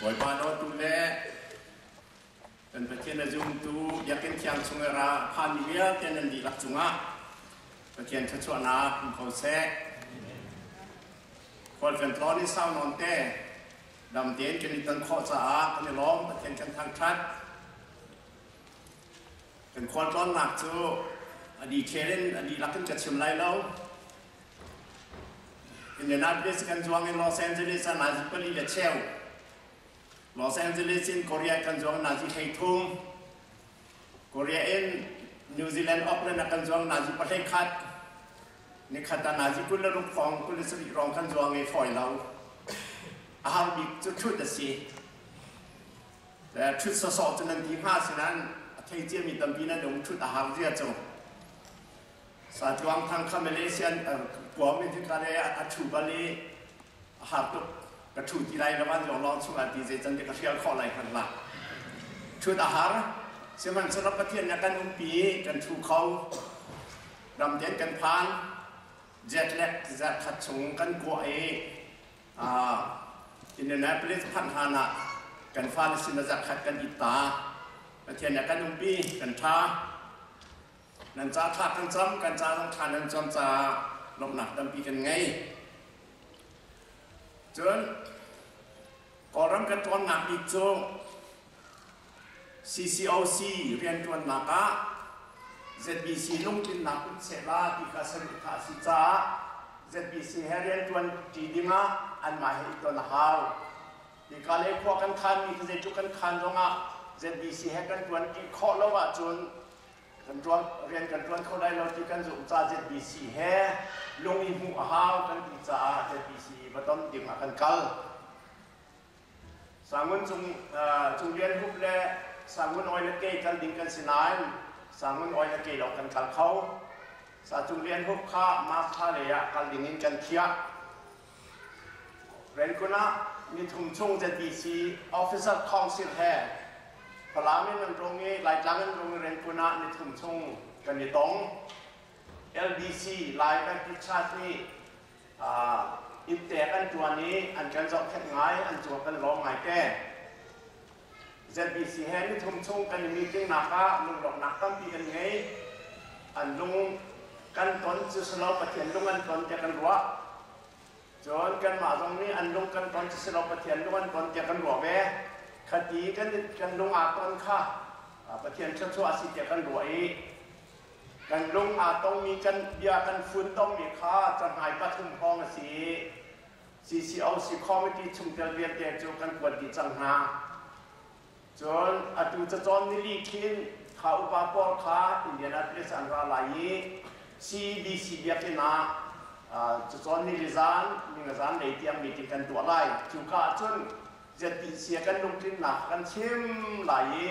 Bawipa dawtu le kan Pathian a zumtu Biakinn thiang chung i ra phanmi vialte nan dihlak cungah Pathian thluachuahnak um ko seh. Khual kan tlawn i sau nawn te dam tein kan i ton khawh caah kan i lawm, Pathian kan thangṭhat. Kan khualtlawnnak cu a detail in a dihlak in ka chim lai lo. Indianapolis kan zuang in Los Angeles ah nazi pali le cheu. Los Angeles in Korea kan zuang nazi 13. Korea in New Zealand Auckland ah kan zuang nazi 11. Nikhat ah nazi 26 hrawng 27 hrawng kan zuang i fawi lo. A har bik cu ṭhut a si. Ṭhut sawsawh cu nan ti hnga sinain a thei ciami tampi nan um ṭhut a har zia cu. Satluang thang kha Malaysia kuam in hika le a ṭhu bal i a har tuk ka ṭhu ti lai lo an zong lawng chungah ti zei can ti ka hrial khawh lai hmanh la. Ṭhut a har sihmanhsehlaw Pathian nih a kan umpi i kan ṭhu kho. Ramten kan phan jet lag zarhkhat chung kan kuah i Indianapolis phanh hlan ah kan fale sin a zarhkhat kan it ta. Pathian nih a kan umpi kan ṭha. Nan ca thla kan cam, kan ca zong thla nan cam caah lawmhnak tampi kan ngei. Cun Kawlram kan ṭuannak bik cu CCOC rianṭuannak ah ZBC lungtlinnak um sehla ti kha saduhthah a si caah ZBC he rianṭuan ṭi dingah anmah he i ton a hau. Hika le khua kan khanmi kha zeitluk kan khan zongah ZBC he kan ṭuan ṭi khawh lo ahcun kan ṭuan rian kan ṭuan kho lai lo ti kan zumh caah ZBC he lung i hmuh a hau kan ti caah ZBC va ton ding ah kan kal. Sangun cung Cung Lian Hup le Sangun Oi le Kei kal ding kan si nain Sangun Oi le Kei lawng kan kal kho. Sa Cung Lian Hup kha March thla lei ah kal ding in kan thiah. Renkun ah nithum chung ZBC Officer Council he Falam in an rung i Laitlang in rung i Renkun ah nithum chung kan i tong. LBC Lai Baptist Church nih inntek an ṭuan i an kan zohkhenh ngai, an cung kan lawm ngai te. ZBC he nithum chung kan i meeting nak ah lunglawmhnak tampi kan ngei. An lung kan ton cu silo Pathian lung an ton tiah kan ruah. Cun kanmah zong nih an lung kan ton cu silo Pathian lung an ton tiah kan ruah ve. Khati kan kan lung aa ton kha Pathian thluachuah a si tiah kan ruah i kan lung aa tongmi kan bia kan funtommi kha cahmai pathum hrawng a si i CCOC committee chungtel vialte cu kan kuat dih cang hna. Cun atu cacawn nili khin kha upa pawl kha Indianapolis an ra lai i CBC biakinn ah cacawn nili zan ningazan lei tiang meeting kan tuah lai. Cuka ahcun ZBC kan lungtlinnak kan chim lai i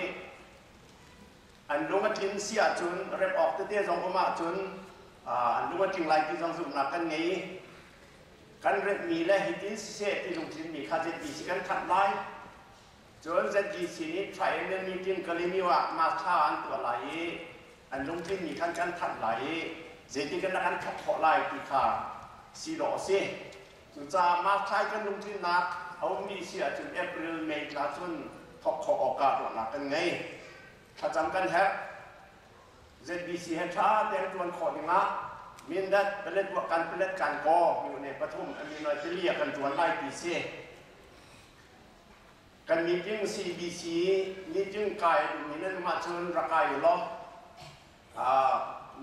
an lung a tlin si ahcun rem awk tete zong um ahcun an lung a tling lai ti zong zumhnak kan ngei. Kan remhmi le hitin siseh ti lungtlinmi kha ZBC kan thanh lai. Cun ZBC nih triangle meeting Kalemyo ah Martha an tuah lai i an lungtlinmi khan kan thanh lai i zeitin kan kan thawk khawh lai ti kha si dawh a si. Cucaah Martha i kan lungtlinnak a ummi si ahcun April, May thla cun thawk khawh awkah ruahnak kan ngei. Thlacam kan herh. ZBC he ṭha tein ṭuan khawh dingah Mindat, Paletwa kan Palet kan kaw mine pathum amino tili ah kan ṭuan lai ti si. Kan meeting CBC meeting kai duhmi nan um ahcun rak kai u law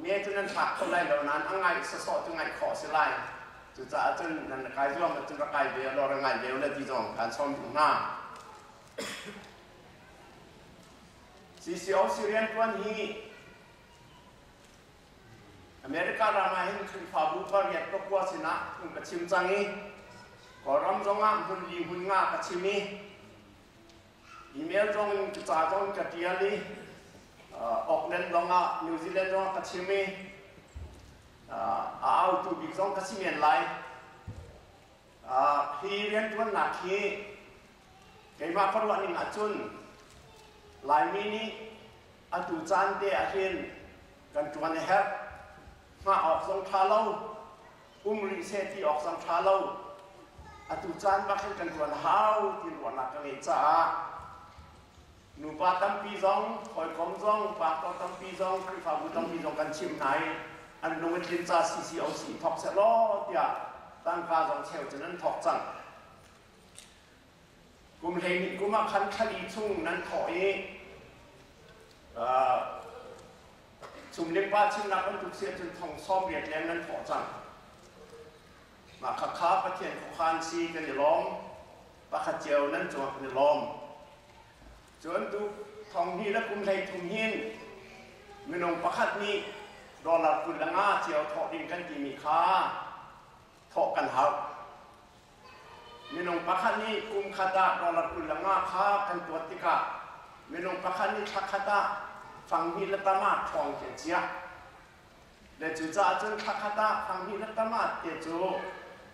me cu nan thlak kho lai lo nain a ngaih sawsawh cu ngaih khawh a si lai. Cucaah cun nan kai zuam ahcun rak kai ve law rak ngai ve u la ti zong kan sawm duh hna. CCOC rianṭuan hi America ram ah hin Khrihfabu pariat pakua sinah phung ka chim cang i Kawlram zongah hmun li hmun nga ka chim i email zong in ca zong ka ṭial i Auckland zongah New Zealand zongah ka chim i a autu bik zong ka si men lai. Hi rianṭuannak hi keimah ka ruah ning ahcun Laimi nih atu caan te ahhin kan ṭuan a herh. Hngah awk zong ṭha lo, um rih seh ti awk zong ṭha lo. Atu caan bak hin kan ṭuan hau ti ruahnak ka ngeih caah nupa tampi zong, hawikom zong, pastor tampi zong, Khrihfabu tampi zong kan chimh hna i an lung a tlin ca CCOC thawk sehlaw tiah tangka zong cheu cun an thawk cang. Kum 12 kum ah khan thlali chung nan thawh i chumlimpa chimnak bantuk si ahcun thong 80 leng nan thawh cang. Mah khakha Pathian khuakhan si kan i lawm. Pakhat cio nan cungah kan i lawm. Cun tu 2023 le kum hin minung pakhat nih dollar 25 cio thawh ding kan timi kha thawh kan hau. Minung pakhat nih kum khat ah dollar 25 kha kan tuat tikah minung pakhat nih thla khat ah fang hnih le tam ah ṭhawng khi a ciah. Le cucaah cun thla khat ah fang hnih le tam ah te cu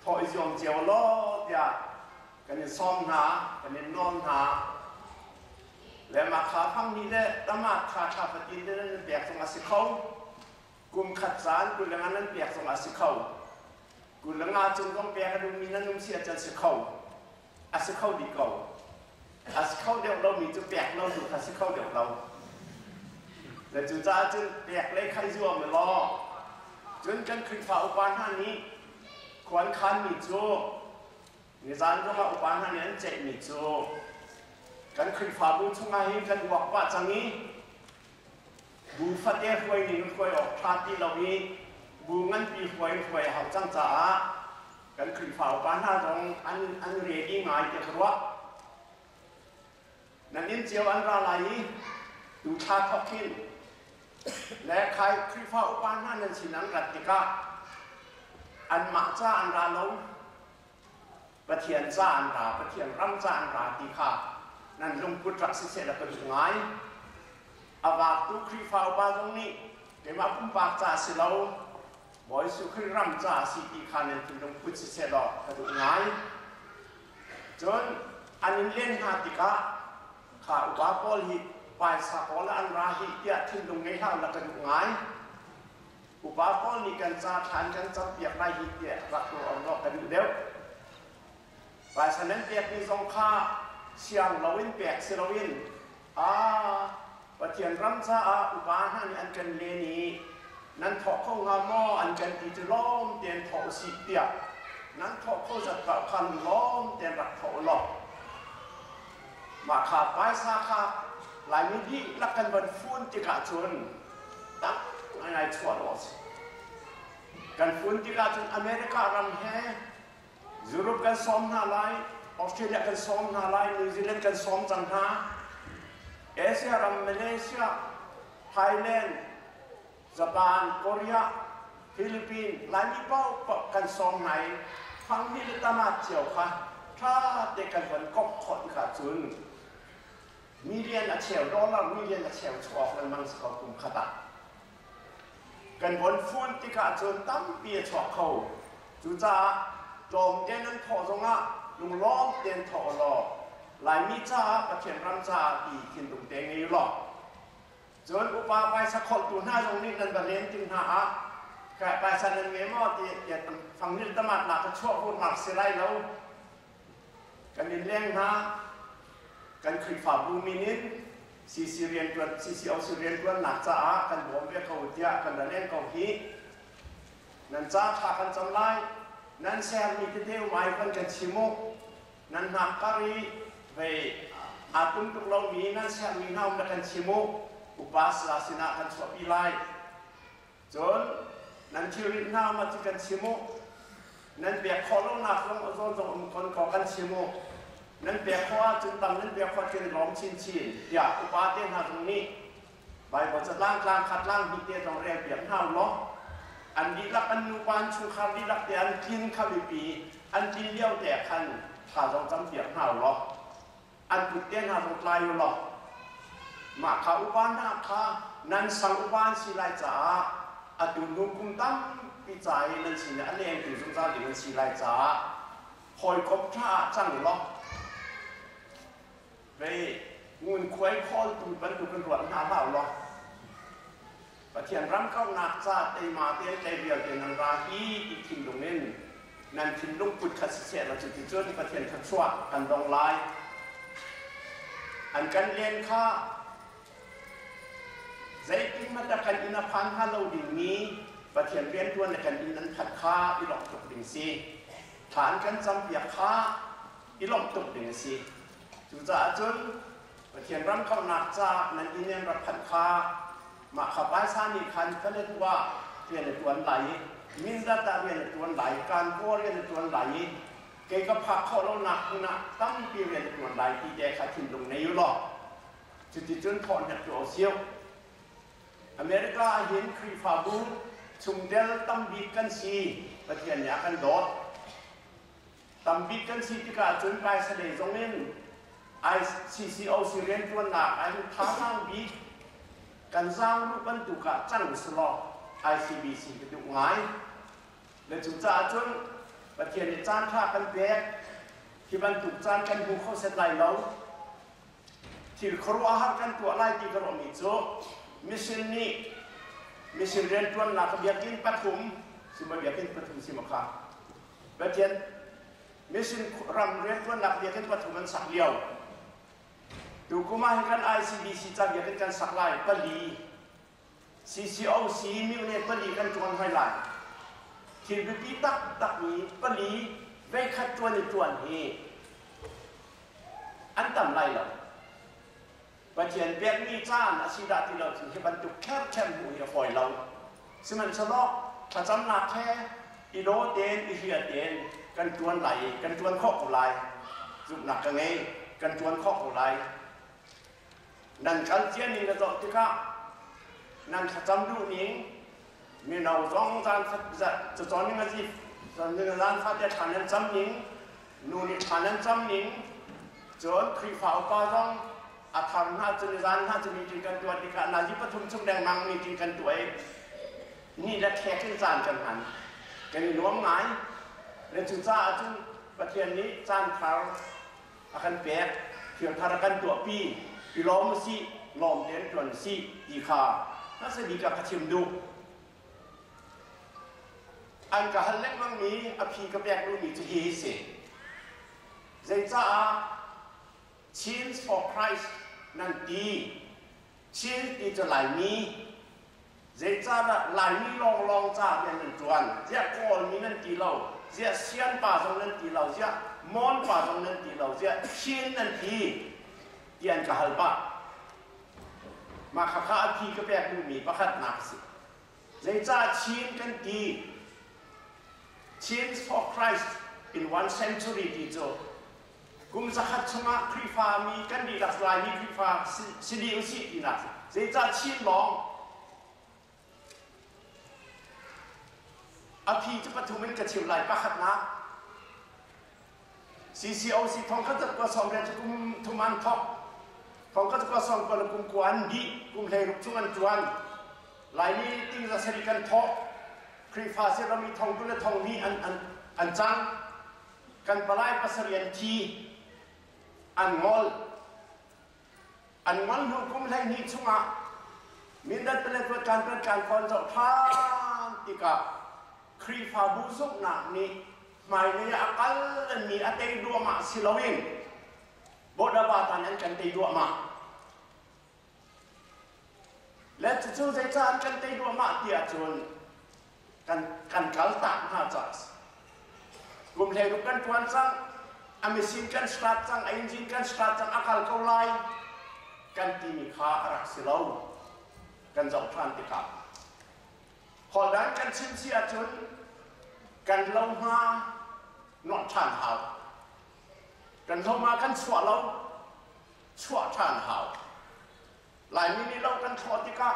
thawh i zuam cio law tiah kan in sawm hna, kan in nawl hna. Le mah kha fang hnih le tam ah thla thla fatin te nan pek zong a si kho. Kum khat caan 25 nan pek zong a si kho. 25 cung zong pek a duhmi nan um si ahcun si kho. A si kho dih ko. A si kho deuh lomi cu pek lo tu kha si kho deuh lo. Le cucaah cun pek le khai zuam law cun kan Khrihfa upa hna nih khuan khanmi cu nizan zongah upa hna nih an ceihmi cu kan Khrihfabu chungah hin kan uak pah cang i Bu fate hruai ning hruai awk ṭha ti lo i bu nganpi hruai in hruai a hauh cang caah kan Khrihfa upa hna zong an ready ngai ti ka ruah. Nan inn cio an ra lai i tu thla thawk hin le khai Khrihfa upa hna nan sin an rat tikah anmah ca an ra lo, Pathian ca an ra, Pathian ram ca an ra ti kha nan lungput rak siseh la ka duh ngai. A vaaktu Khrihfa upa zong nih keimah pumpak ca si lo, Bawi Jesuh Khrih ram ca a si ti kha nan thinlung put siseh law ka duh ngai. Cun an in len hna tikah kha upa pawl hi paisa kawl ah an ra hi tiah thinlung ngei hlah la ka duh ngai. Upa pawl nih kan ca thlan kan campiak lai hi tiah rak ruah awk ka duh deuh. Paisa nan pekmi zong kha siang loin pek si loin aa Pathian ram caah upa hna nih an kan len i nan thawh kho hnga maw an kan ti cu lawm tein thawh usih tiah nan thawh kho zat paoh khan lawm tein rak thawh u law mah kha paisa kha Laimi dihlak kan van fun tikah cun tam ngaingai chuah dawh a si. Kan fun tikah cun America ram he Europe kan sawm hna lai, Australia kan sawm hna lai, New Zealand kan sawm cang hna. Asia ram Malaysia, Thailand, Japan, Korea, Philippines, Laimi paohpaoh kan sawm hna i fangmi le tamat cio kha ṭha te kan von komh khawh tikah cun million a cheu dollar million a cheu chuak lengmang si ko kum khat ah. Kan von fun tikah cun tampi a chuak kho. Cucaah tlawmte nan thawh zongah lunglawm tein thawh u law Laimi caah Pathian ram caah ti thinlung te ngei u law cun upa paisa kholhtu hna zong nih nan va len tik hna ah paisa nan ngei maw ti fangnil tamat nak ka chuah hurmak si lai lo Kan in leng hna. Kan Khrihfabu min in CC riantuan CCOC riantuannak caah kan bawm ve ko tiah kan ra leng ko hi. Nan ca thla kan cam lai. Nan sermi tete um ai van kan chim u. Nan hnak kar i vei aa tum tuk lomi nan sermi hna um na kan chim u. Upa sala sinah kan chuahpi lai. Cun nan thilrit hna ma cu kan chim u. Nan pek khawh lonak zong a zawn zong um kon ko kan chim u. Nan pek khawh ahcun tam nan pek khawh cun lawm chinchin tiah upa te hna zong nih Baibal catlang tlang khat tlang hnih te zong rel piak hna u law an dihlak an nupa an chungkhar dihlak te an tlin kha biapi an tlin lio te khan thla zong cam piak hna u law an kut te hna zong tlai u law mah kha upa hna kha nan sang upa an si lai caah atu hnu kum tampi ca i nan sin i a lengtu zungzal ding an si lai caah hawikom ṭha ah cang law vei ngunkhuai khawltu bantukin ruat hna hlah u law Pathian ram kauhnak ca teima tein tlei vialte nan ra hi ti thinlung in Nan thinlung put kha siseh law cuticun Pathian thluachuah kan dong lai. An kan len kha zeitin hmanh dah kan inn a phan hnga lo dingmi Pathian rianṭuan le kan inn an phanh kha i lawmh tuk ding si. Thla an kan campiak kha i lawmh tuk ding a si. Cucaah cun Pathian ram kauhnak caah nan inn an rak phanh kha mah kha paisa nih khan Paletwa rian a ṭuan lai i Mindat ah rian a ṭuan lai, Kankaw rian a ṭuan lai i kei ka phak khawh lonak hmun ah tampi rian a ṭuan lai ti te kha thinlung nei u law cuticun thawh hnek tu o siu. America ah hin Khrihfabu chungtel tambik kan si. Pathian nih a kan dawt. Tambik kan si tikah cun paisa lei zong in ICCOC rianṭuannak ah hin thazaang bik kan zaangruh bantuk ah cang selaw ICBC ka duh ngai. Le cucaah cun Pathian nih caan ṭha kan pek. Hi bantuk caan kan hmu kho set lai lo. Thil khuaruahhar kan tuah lai ti ka ruahmi cu mission nih mission rianṭuannak biakinn pathum sima biakinn pathum sima kha Pathian mission ram rianṭuannak biakinn pathum an sak lio. Tukum ah hin kan ICBC ca biakinn kan sak lai pali CCOC mine pali kan ṭuan hoi lai. Thil biapi taktakmi pali veikhat ṭuan i ṭuan hi an tam lai lo. Pathian pekmi caan a si dah ti lo cun hi bantuk kherkher hmuh hi a fawi lo. Sihmanhsehlaw thlacamnak he i daw tein i hria tein kan ṭuan lai i kan ṭuan khawh ko lai. Zumhnak ka ngei, kan ṭuan khawh ko lai. Nan kal cia ning ka zoh tikah nan thlacam duh ning mino zong zan cacawn ning a zi zan fate thla nan cam ning nu nih thla nan cam ning cun Khrihfa upa zong a thar hna cun zan hna cu meeting kan tuah tikah nazi pathum chung dengmang meeting kan tuah i ni le khek in caan kan hman kan i nuam ngai le cucaah cun Pathian nih caan thar a kan pek thil thar a kan tuahpi i lawm usih lawm tein ṭuan usih ti kha hmasa bik ah ka chim duh an ka hal lengmangmi a phi ka pek duhmi cu hihi si zeicaah Chins for Christ nan ti Chin ti cu Laimi zeicahdah Laimi lawnglawng ca rian nan ṭuan ziah Kawlmi nan ti lo ziah Sian pa zong nan ti lo ziah Mon pa zong nan ti lo ziah Chin nan ti ti an ka hal pah mah khakha a phi ka pek duhmi pakhatnak a si zeicah Chin kan ti Chins for Christ in one century ti cu Kum zakhat chungah Khrihfa mi kan dihlak Laimi Khrihfa si dih usih tinak zeicah Chin lawng a phi cu pathum in ka chim lai pakhatnak CCOC thong khat zat kua sawm riat cu kum thum an thok thong khat kua sawm kua le kum kua an dih kum hleiruk chung an ṭuan Laimi ting za sarih kan thawk Khrihfa si rami thong tu le thong hnih an an an cang Kan palai pasarih an thi. An ngol. An ngol hnu kum 12 chungah Mindat Paletwa Tlanpet Tlankawn zoh ṭhan tikah Khrihfabu zumhnak nih hmailei ah a kal mi a tei duahmah si loin Bodaba tan an kan tei duahmah. Le cucu zeicah an kan tei duahmah ti ahcun kan kan kal tak hna caah a si. Kum 16 kan ṭuan cang, a machine kan start cang, a engine kan start cang, a kal ko lai kan timi kha a rak si lo. Kan zoh ṭhan tikah. Holdan kan chim si ahcun kan lo hma nuamh ṭhan hau. Kan lo hma kan chuah lo, chuah ṭhan hau. Laimi nih lo kan thlawh tikah,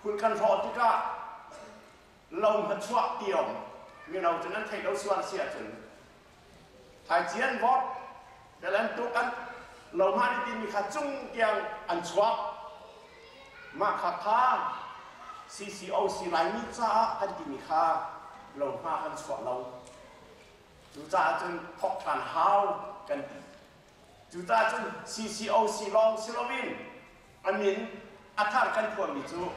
phun kan hlawh tikah lo hmachuah ti om mino cu nan theih lo sual si ahcun thlaici an vawt bel an tuk an lo hma nih timi kha cung tiang an chuak mah kha kha CCOC Laimi caah kan timi kha lo hma kan chuah lo cucaah cun thok ṭhan hau kan ti Cucaah cun CCOC lawng si loin a min a thar kan phuahmi cu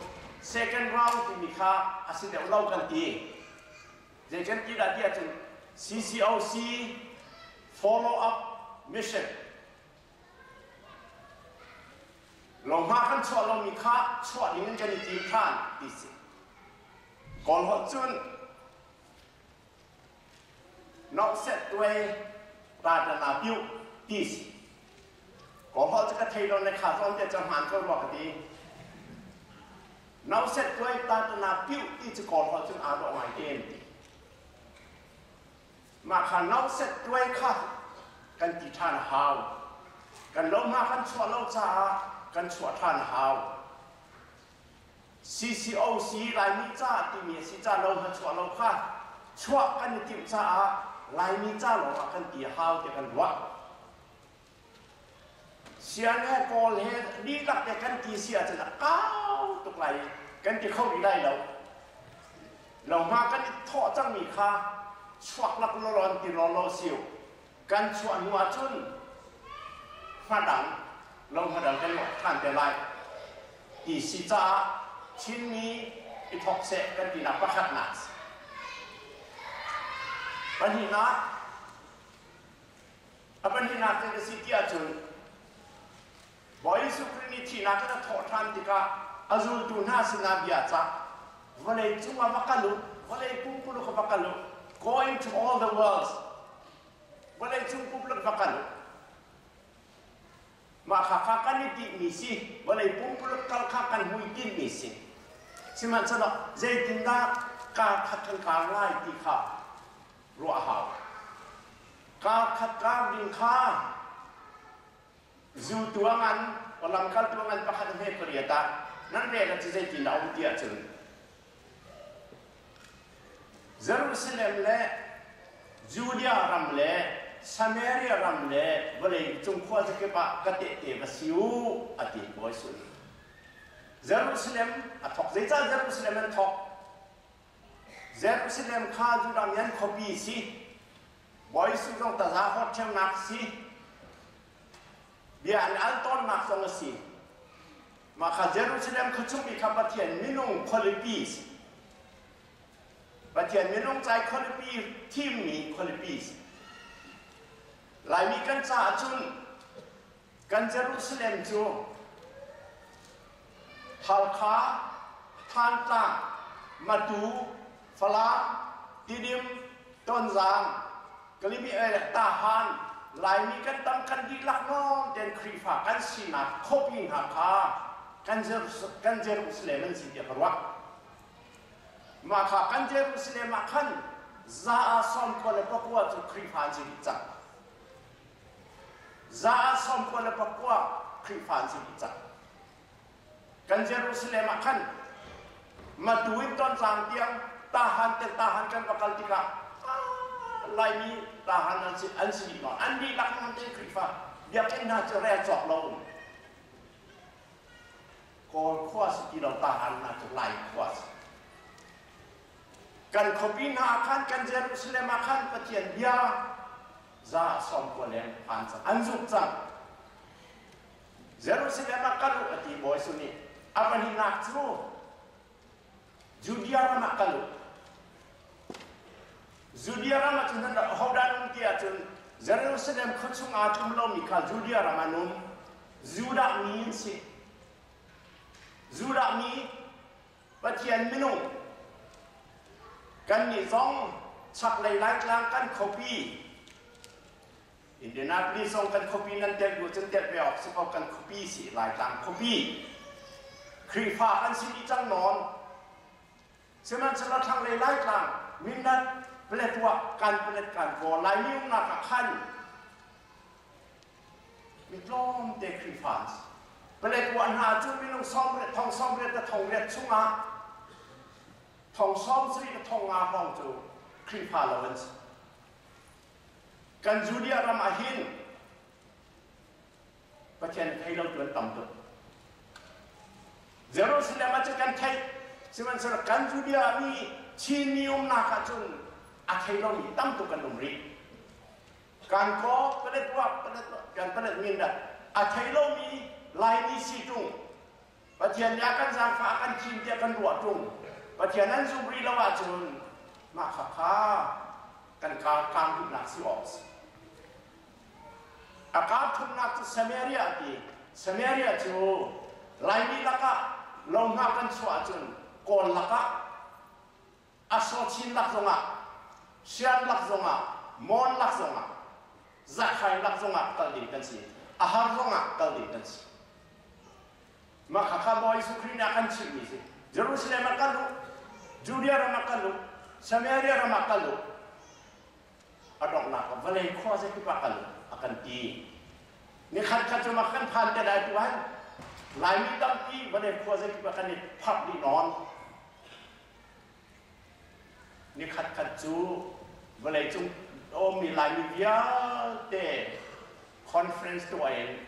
second round timi kha a si deuh lo kan ti. Zei kan ti dah ti ahcun CCOC follow-up mission. Lohma kan chuah lomi kha chuah ding in kan i tim ṭhan ti si. Kawl holh cun Nohset tuai ta piu ti si. Kawl holh cu ka thei lo na kha zawn te cu hmaan ko rua ka ti. Nohset tuai ta piu ti cu kawl holh cun aa dawh ngai te an ti. Mah kha nohset tuai kha kan ti ṭhan a hau. Kan lohma kan chuah lo caah kan chuah ṭhan a hau. CCOC Laimi ca timi a si ca lo hna chuah lo kha chuah kan i timh caah Laimi ca lawngah kan ti a hau tiah kan ruah. Sian he Kawl he dihlak te kan ti si ahcun a kau tuk lai i kan ti kho rih lai lo. Lohma kan i thawh cangmi kha chuak lak lawlaw ti lawlaw siu. Kan chuah hnu ahcun hmadang lohma dang kan ruah ṭhan te lai ti si caah Chinmi i thawk seh kan tinak pakhatnak a si. Pahnihnak, a pahnihnak cu a si ti ahcun Bawi Jesuh Khrih nih thihnak in a thawh ṭhan tikah a zultu hna sinah bia cah vawlei cungah va kal u, vawlei pumpuluk ah va kal u, go into all the world, vawlei cung pumpuluk va kal u. Mah kha kha kan i tihmi si, vawlei pumpuluk kal kha kan hmuitinmi si. Sihmanhsehlaw zeitindah kar khat kan kar lai ti kha ruah a hau. Kar khat kar ding kha Zultu a ngan, lamkaltu a ngan pakhat hme pariat ah nan rel ah cu zeitin a um ti ahcun Jerusalem le Judea ram le Samaria ram le vawlei cung khua zakip ah ka tehte va si u a ti Bawi Jesuh nih. Jerusalem a thawk. Zeicah Jerusalem an thawk? Jerusalem kha Judah mi an khuapi si. Bawi Jesuh zong taza hawt ṭheunak si. Bia an al tawnnak zong a si. Mah kha Jerusalem khuachung i kha Pathian minung khualipi si. Pathian minung cai khualipi thimmi khualipi si. Laimi kan caah cun kan Jerusalem cu Halkha, Thantlang, Matu, Falam, Tidim, Tonzang, Kalimi le Tahan, Laimi kan tam kan dihlak nawn ten Khrihfa kan sinak khuapi hna kha kan kan Jerusalem an si tiah ka ruah. Mah kha kan Jerusalem ah khan za ah 99 cu Khrihfa an si dih cang. Za ah 99 Khrihfa an si dih cang. Kan Jerusalem ah khan Matu in Tontlang tiang Tahan te Tahan kan va kal tikah Laimi Tahan an si an si dih ma an dihlak nawn te Khrihfa biakinn hna cu rel cawk lo um Kawl khua si ti lo Tahan hna cu Lai khua si kan khuapi hna ah khan kan Jerusalem ah khan Pathian bia za 90 leng phan cang an zumh cang Jerusalem ah kal u a ti Bawi Jesuh nih. A pahnihnak cu Judea ram ah kal u. Judea ram ah cun hodah an um ti ahcun Jerusalem khuachung aa tlum lomi kha Judea ram an um. Judah mi an si. Judah mi Pathian minung kannih zong chaklei Laitlang kan khuapi Indianapolis zong kan khuapi nan telh duh cun telh ve awk si ko kan khuapi si Laitlang khuapi Khrihfa kan si dih cang nawn sihmanhsehlaw thlanglei Laitlang Mindat Paletwa kan palet kan kaw Laimi umnak ah khan mi tlawmte Khrihfa an si Paletwa hna cu minung 80 thong 80 le thong riat chungah thong 70 le thong nga hrawng cu Khrihfa lo an si Kan Judea ram ah hin Pathian thei lo tu an tam tuk. Jerusalem ah cun kan theih, sihmanhsehlaw kan Judea mi Chinmi umnak ah cun a thei lomi tam tuk kan um rih. Kan kaw Paletwa Paletwa kan Palet Mindat a thei lomi Laimi si ṭung Pathian nih a kan zaangfah a kan thim tiah kan ruah ṭung. Pathian an zum rih lo ahcun mah kha kha. Kan kar kaang duhnak si awk si. A kar thumnak cu Samaria a ti. Samaria cu Laimi lakah lo hna kan chuah ahcun Kawl lakah Asawchin lak zongah Sian lak zongah Mon lak zongah Zakhai lak zongah kal ding kan si. A har zongah kal ding kan si. Mah khakha Bawi Jesuh Khrih nih a kan chimhmi si. Jerusalem ah kal u, Judea ram ah kal u, Samaria ram ah kal u. A donghnak ah vawlei khua zeikip ah kal u a kan ti. Nikhat khat cu mah kan phan te lai tu han Laimi tampi vawlei khua zeikip ah kan i phak dih nawn. Nikhat khat cu vawleicung ummi Laimi vialte conference tuah in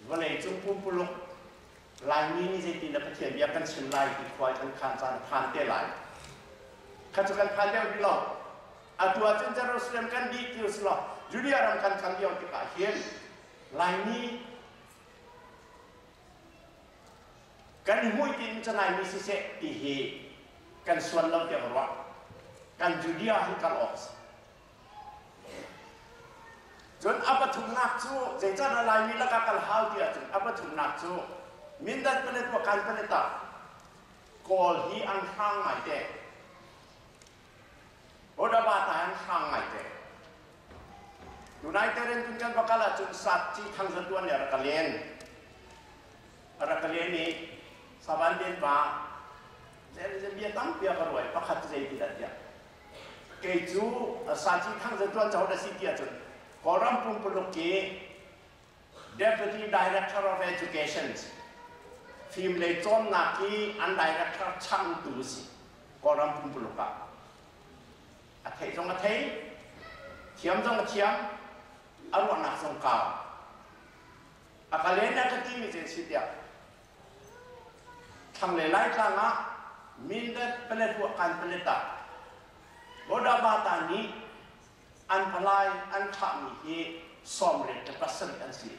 vawleicung pumpuluk Laimi nih zeitin dah Pathian bia kan chim lai ti khua kan khan caan a phan te lai. Kha cu kan phan deuh rih lo. Atu ahcun Jerusalem kan dih ti usih law Judea ram kan kal lio tikah hin Laimi kan i hmuitinh cu Laimi siseh ti hi kan sual lo tiah ka ruah. Kan Judea hin kal awk a si. Cun a pathumnak cu zeicahdah Laimi lakah kal hau ti ahcun a pathumnak cu Mindat Paletwa kan Paleta Kawl hi an hrang ngaite. Hodabata an hrang ngaite. Tunai teren tun kan va kal ahcun Satci Thangzatuan nih a rak ka len. A rak ka len i Savan Den pa bia tampi a ka ruai pakhat cu zei ti dah tiah Kei cu Saci Thang Zatuan caho na si ti ahcun Kawlram pumpuluk i Deputy Director of Education fim lei cawnnak i an director changtu si Kawlram pumpuluk ah a theih zong a thei thiam zong a thiam a ruahnak zong kau a ka len a ka timi cu si tiah Thlanglei Laitlang ah Mindat Paletwa kan Paleta Bodabata nih an palai an thlahmi hi 77 an si.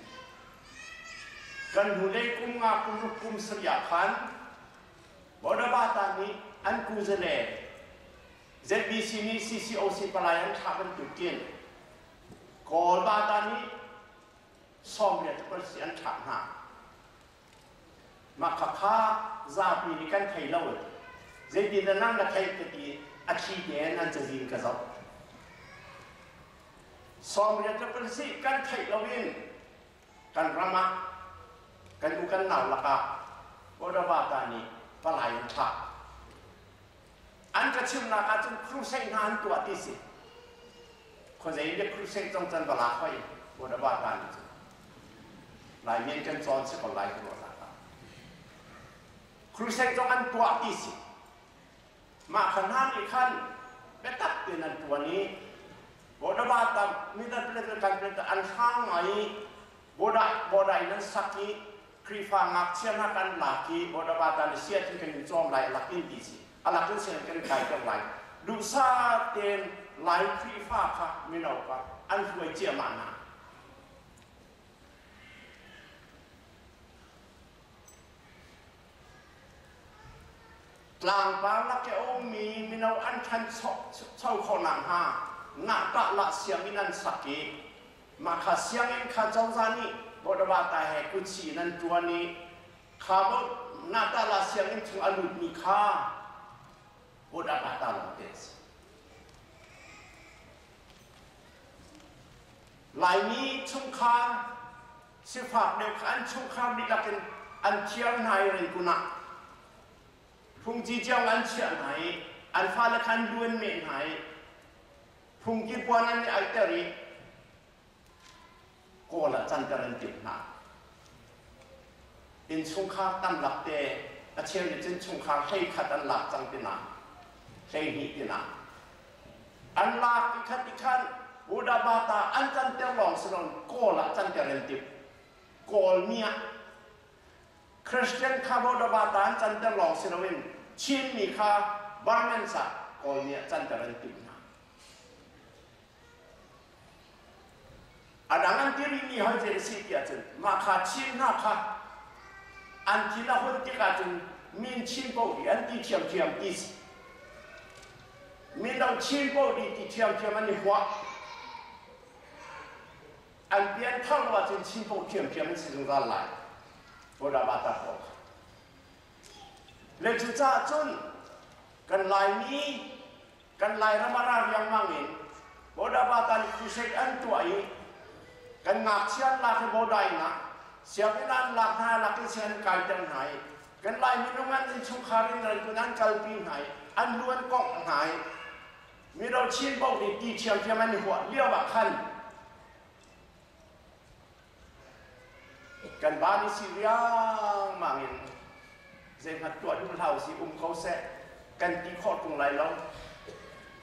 Kan hnulei kum nga kum ruk kum sarih ah khan Bodabata nih an kuzale ZBC nih CCOC palai an thlah bantukin Kawl Bata nih 88 an thlah hna. Mah khakha zapi nih kan thei lo. Zeitin dah nang na theih ka ti a thli tein an cazin ka zoh. 87 kan theih loin kan ram ah kan u kan nau lakah Bodavata nih palai an thlah. An ka chimnak ahcun crusade hna an tuah ti si. Khuazei in crusade zong can va lak hoi Bodavata nih cun. Laimi an kan cawn si ko lai ka ruahnak ah. Crusade zong an tuah ti si. Mah kha hna nih khan biatak tein an tuan i Bodavata midan kan an hrang ngai i Bodai Bodai in an sak i Khrihfa ngakchia hna kan lak i Bodavata nih sia thin kan in cawm lai a lak in ti si. A lak in sian kan kai ter lai. Duhsah tein Lai Khrihfa kha mino kha an hruai ciahmah hna. Tlangpar lak i a ummi mino an ṭhancho khawh nakhnga ngahtah lah sianginn an sak i mah kha sianginn kha cozah nih Bodawata he kutsi in an ṭuan i kha ngahtah lah sianginn chung a lutmi kha Bodawata lawngte a si. Laimi chungkhar sifak deuh kha an chungkhar dihlak in an thiar hna i Rangoon ah phungki cio an chiah hna i an fale kha an lu an meh hna i phungki puan an i aihter i Kawl ah canter an timh hna. Innchungkhar tam lak te a cheu nih cun chungkhar 11 an lak cang tina 12 tina an lak i khat i khan Budabata an canter lawng si loin Kawl ah canter an timh. Kawl mi ah Christian kha Budabata an canter lawng si loin Chinmi kha Burmans ah Kawl mi ah canter an timh hna. A dang an ti rihmi hoi cu a si ti ahcun mah kha Chin hna kha an thin a hun tik ahcun min Chin paoh hi an ti ṭhiamṭhiam ti si. Min Mino Chin paoh nih ti ṭhiamṭhiam an i huah. An pianthar lo ahcun Chin paoh ṭhiamṭhiam an si zungzal lai. Bawda pawl kha. Le cucaah cun kan Laimi kan Lairam ah ra riangmang in Bawda nih crusade an tuah i kan ngakchia an lak i Bawda inn ah sianginn an lak hna lak in sianginn an kaiter hna i kan Lai minung an innchungkhar in ran an kalpi hna i an lu an kongh hna i mino Chin paoh nih ti ṭhiamṭhiam an i huah lio ah khan kan ba nih si riangmang in zeihmanh tuah duh hlah usih um ko seh kan ti khawh ṭung lai lo.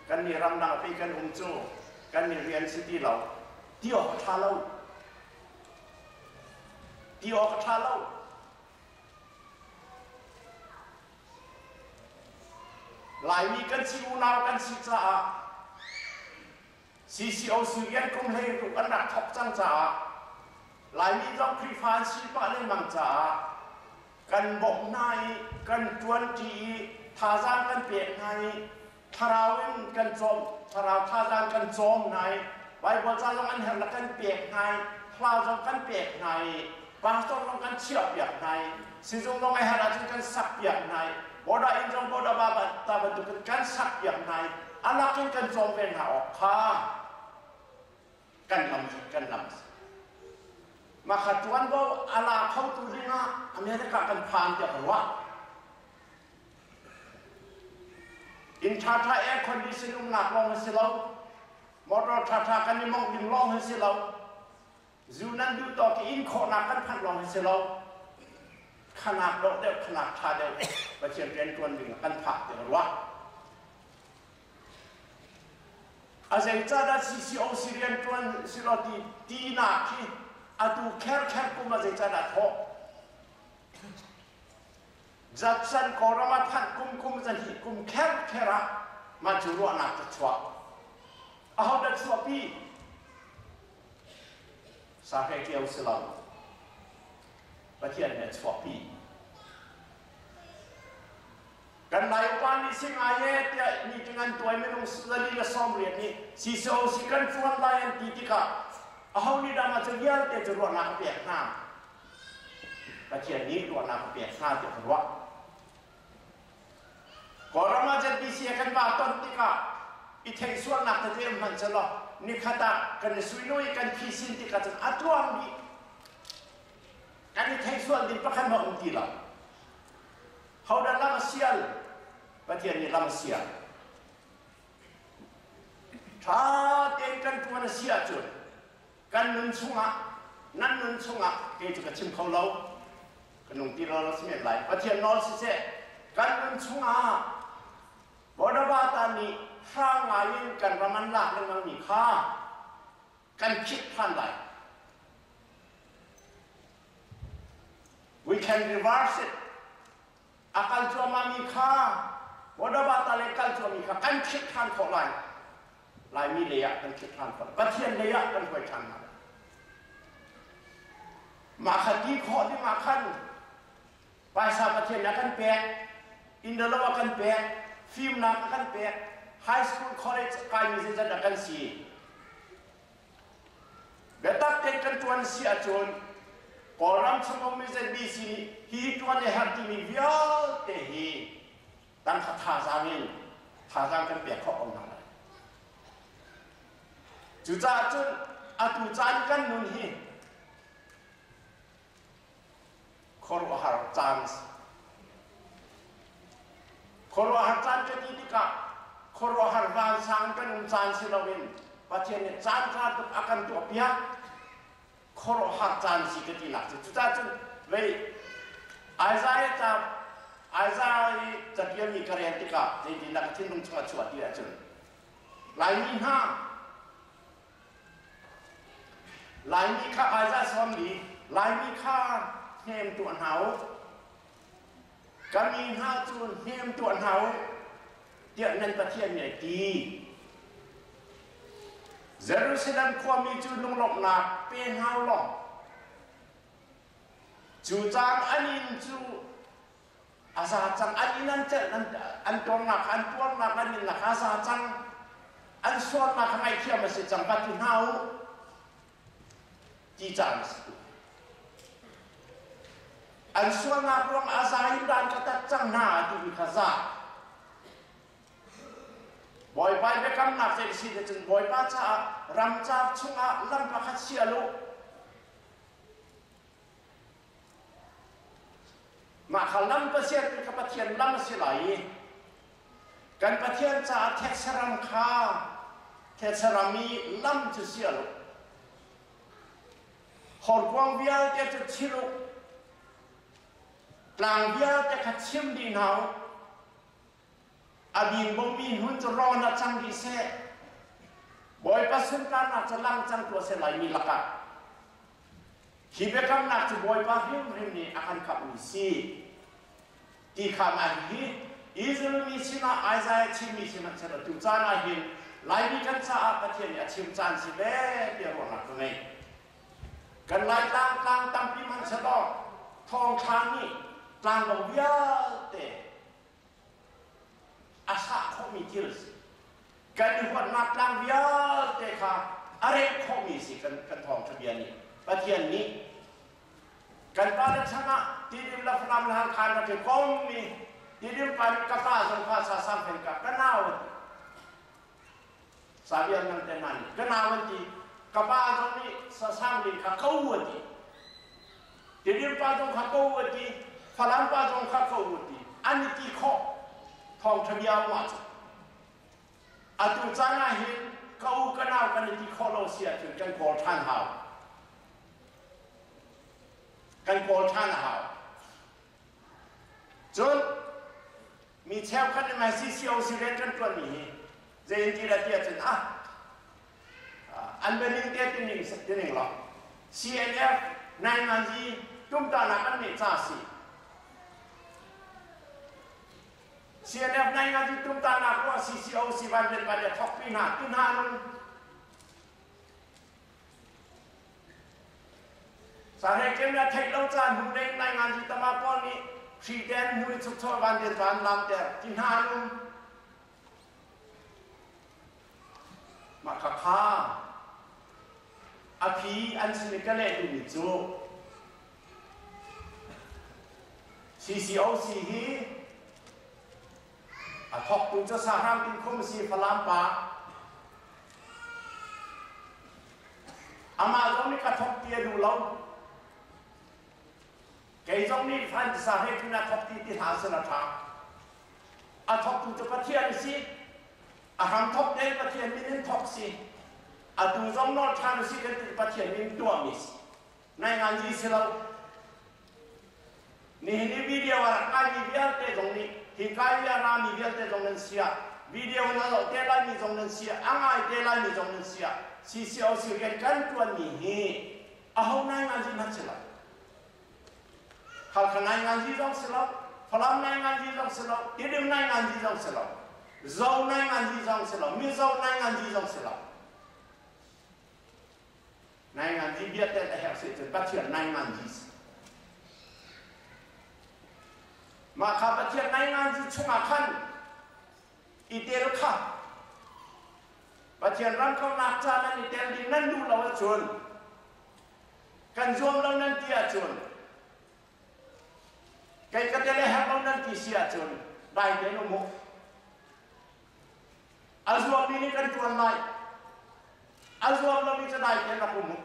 Kan nih ramdang pi kan um cu kan nih rian si ti lo. Ti awk a ṭha lo. Ti awk a ṭha lo. Laimi kan si unau kan si caah CCOC rian kum 16 an rak thawk cang caah Laimi zong Khrihfa an si pah lengmang caah kan bawmh hna i kan ṭuanṭi i thazaang kan pek hna i thlarau in kan cawm thlarau thazaang kan cawm hna i Baibal ca zong an herh le kan pek hna i hla zong kan pek hna i pastor zong kan chiahpiak hna i sizung zong a herh ahcun kan sakpiak hna i border inn zong border ba ta bantukin kan sakpiak hna i a lakin kan cawm ve hna awk kha kan lam kan lam mah kha ṭuanvo a la khotu dingah America kan phan tiah ka ruah. Inn ṭhaṭha air condition umnak lawng a si lo. Motor ṭhaṭha kan i mongh ding lawng a si lo. Zu nan duh tawk i inn khawhnak kan phanh lawng a si lo. Khanak dawh deuh, khanak ṭha deuh Pathian rianṭuan ding ah kan phak tiah ka ruah. A zeicahdah CCOC rianṭuan si lo ti tinak khi atu kherkher kum ah zeicahdah thawh? Judson Kawlram ah phanh kum kum zahnih kum kherkher ah mah cu ruahnak ka chuah. Ahodah chuahpi? Sahre kio si lo. Pathian nih a chuahpi. Kan Lai upa nih si ngai e tiah meeting an tuai minung zali le 80 nih CCOC kan ṭuan lai an ti tikah aho nih dah mah cu vialte cu ruahnak a pek hna? Pathian nih ruahnak a pek hna tiah ka ruah. Kawlram ah ZBC a kan va ton tikah i theihsualnak tete um hmanh selaw nikhat ah kan i suinui kan phisin tikah cun a tluang dih. Kan i theihsual ding pakhat hmanh um ti lo. Hodah lam a sial? Pathian nih lam a sial. Ṭha tein kan ṭuan a si ahcun kan nun chungah nan nun chungah kei cu ka chim kho lo ka nung ti lo si men lai Pathian nawl siseh kan nun chungah Bodhavata nih hrang ngai in kan ram an lak lengmang mi kha kan khit than lai. We can reverse it. A kal cuahmah mi kha Bodhavata le kal cuahmi kha kan khit than khawh lai. Laimi lei ah kan khit ṭhan khawh. Pathian lei ah kan hruai ṭhan hna. Mah kha ti khawh ding ah khan paisa Pathian a kan pek, innlo a kan pek, fimnak a kan pek, high school college kaimi zeizat a kan si. Biatak tein kan ṭuan si ahcun Kawlram chung ummi ZBC nih hi ṭuan a herh timi vialte hi tangka thazaang in thazaang kan pek khawh ko hna lai. Cucaah cun atu caan kan nun hi khuaruahhar caan a si. Khuaruahhar caan ka ti tikah khuaruahhar vansang kan um caan si loin Pathian nih caan ṭha tuk a kan tuahpiak khuaruahhar caan si ka tinak cu. Cucaah cun vei Isaiah ca Isaiah i catialmi ka rel tikah zeitindah ka thinlung chungah chuah ti ahcun Laimi hna Laimi kha Isaiah 40 Laimi kha hnem tuah hna u ka mi hna cu hnem tuah hna u tiah nan Pathian nih a ti. Jerusalem khuami cu lunglawmhnak pe hna u law cu caan an inn cu A za cang an inn an celh an tuarnak an tuarnak an innak a za cang an sualnak kha ngaihthiam a si cang va ti hna u ti caan a si tu. An sualnak ruang a za in dan ka tat cang hna a timi kha za. Bawipa i biakamnak zei si te cun Bawipa caah ramcar chungah lam pakhat sial u. Mah kha lam Pathian kha Pathian lam a si lai i kan Pathian caah thetse kha thetse ram i lam cu sial u. Horkuang vialte cu chil u. Tlang vialte kha chim dih hna u. A bingbomi hmun cu rawn ah cang dih seh. Bawipa sunparnak cu lang cang tuah seh Laimi lakah. Hi biakamnak cu Bawipa hrimhrim nih a kan kamhmi si. Ti kha mah hihi Israel mi sinah Isaiah chimmi sinah seh tu caan ah hin Laimi kan caah Pathian nih a chim caan si ve tiah ruahnak ka ngei. Kan Laitlang tlang tampi hmanh selaw thawngṭha nih tlangbo vialte a sah khawhmi thil a si. Kan i huatnak tlang vialte kha a rengh khawhmi si kan kan thawngṭha bia nih. Pathian nih kan pale chan ah Tidim le Falam le Halkha rak i kom i Tidim pa nih ka pa zong kha sa sang fen ka ka nau a ti. Sabian nang te hna nih ka nau an ti. Ka pa zong nih sa sang ling kha ko a ti. Tidim pa zong kha ko a ti. Falam pa zong kha ko a ti. An i ti khawh. Thawngṭha bia um ahcun. Atu caan ah hin ka u ka nau kan i ti khawh lo si ahcun kan kawl ṭhan hau. Kan kawl ṭhan a hau. Cun mi cheukhat nih mai CCOC rian kan ṭuanmi hi zei in ti dah ti ahcun ah an bianing te tining tining lo CNF nainganzi tumtahnak an neih ca si CNF nainganzi tumtahnak ruah CCOC van rian van ya thok pi hna tu hna nung Sahrek na theih lo caan hnu deng nainganzi tama pawl nih hri ten hnu i chukcho van rian van lam ter ti hna nung Mah khakha a phi an sin i ka leh duhmi cu CCOC hi a thawktu cu Sahram Tinkhum si Falam pa amah zong nih ka thawk ti a duh lo kei zong nih fan sa he tuna thawk ti ti hna sila ṭha A thawktu cu Pathian a si. A hramthawk tein Pathian min in thawk si. Atu zong nawl ṭhan u si kan ti Pathian min tuahmi si. Ngainganzi si lo. Nihin i video a rak ngaimi vialte zong nih hi kai i a rami vialte zong nan si ah video na zoh te laimi zong nan si ah a ngai te laimi zong nan si ah CCOC rian kan ṭuanmi hi aho ngainganzi hmanh si lo. Halkha ngainganzi zong si lo, Falam ngainganzi zong si lo, Tidim ngainganzi zong si lo, Zo ngainganzi zong si lo, Mizo ngainganzi zong si lo. Ngainganzi bia tel a herh si cun Pathian ngainganzi si. Mah kha Pathian ngainganzi chungah khan i tel kha Pathian ram kaunak ca nan i tel ding nan duh lo ahcun Kan zuam lo nan ti ahcun kei ka tel a herh lo nan ti si ahcun dai tein um u. A zuammi nih kan ṭuan lai. A zuam lomi cu dai tein rak um u.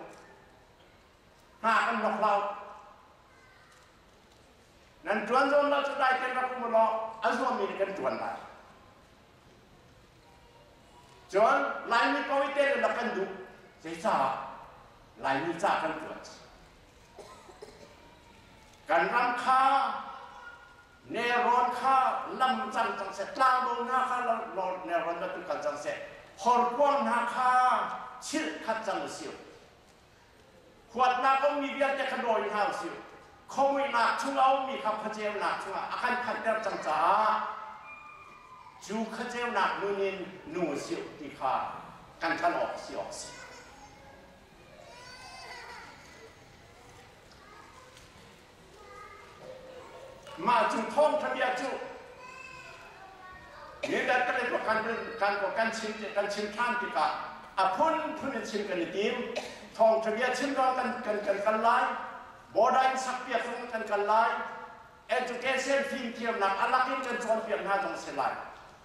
Hna kan nok hlah u. Nan ṭuan zuam lo cu dai tein rak um u law a zuammi nih kan ṭuan lai. Cun Laimi paoh i tel in rak kan duh. Zeicah? Laimi ca kan ṭuan. Kan ram kha nelrawn kha lam cang cang seh, tlangbo hna kha nelrawn bantuk kal cang seh, horkuang hna kha chilh khat cang usih. Huatnak a ummi vialte kha dawi hna usih. Khuamuihnak chung a ummi kha khuaceunak chungah a kan phanhter cang caah cu khuaceunak nun in nu usih ti kha kan than awk si awk si. Mah cu thawngṭha bia cu Mindat kan kan kan kan chim kan chim ṭhan tikah a phunphun in chim kan i tim. Thawngṭha bia chim zong kan kan kan kal lai. Border in sakpiak zong kan kal lai. Education fimthiamnak a lak in kan cawnpiak hna zong si lai.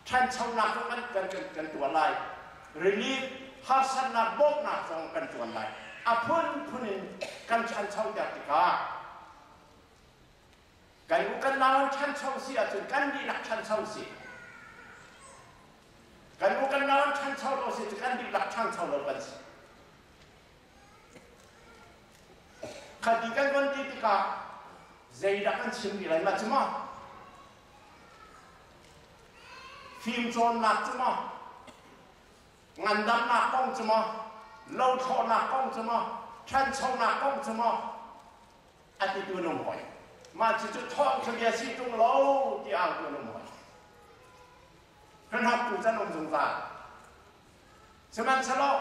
Ṭhanchonak zong kan kan kan kan tuah lai. Relief harsatnak bawmhnak zong kan ṭuan lai. A phunphun in kan ṭhanchoter tikah Kan u kan nau an ṭhancho si ahcun kan dihlak ṭhancho si. Kan u kan nau an ṭhancho lo si cu kan dihlak ṭhangcho lo kan si. Khati kan von ti tikah zeidah kan chim rih lai ma cu maw? Fimcawnnak cu maw? Ngandamnak kong cu maw? Lothlawhnak kong cu maw? Ṭhanchonak kong cu maw? A titu na um hoi. Mah cucu thawngṭha bia si ṭung lo ti autu na um hoi. Hnahnawktu can um zungzal. Sihmanhsehlaw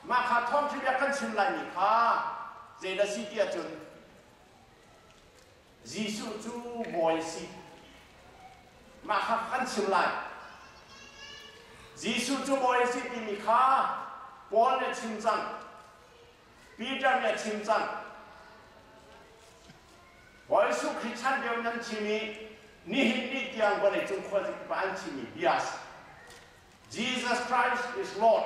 mah kha thawngṭha bia kan chim laimi kha zeidah si ti ahcun Jesuh cu bawi a si. Mah kha kan chim lai. Jesuh cu bawi a si timi kha Paul nih a chim cang. Peter nih a chim cang. Bawi Jesuh Khrih chan lio nan chim i nihin ni tiang vawleicung khuazing pa an chimmi bia si. Jesus Christ is Lord.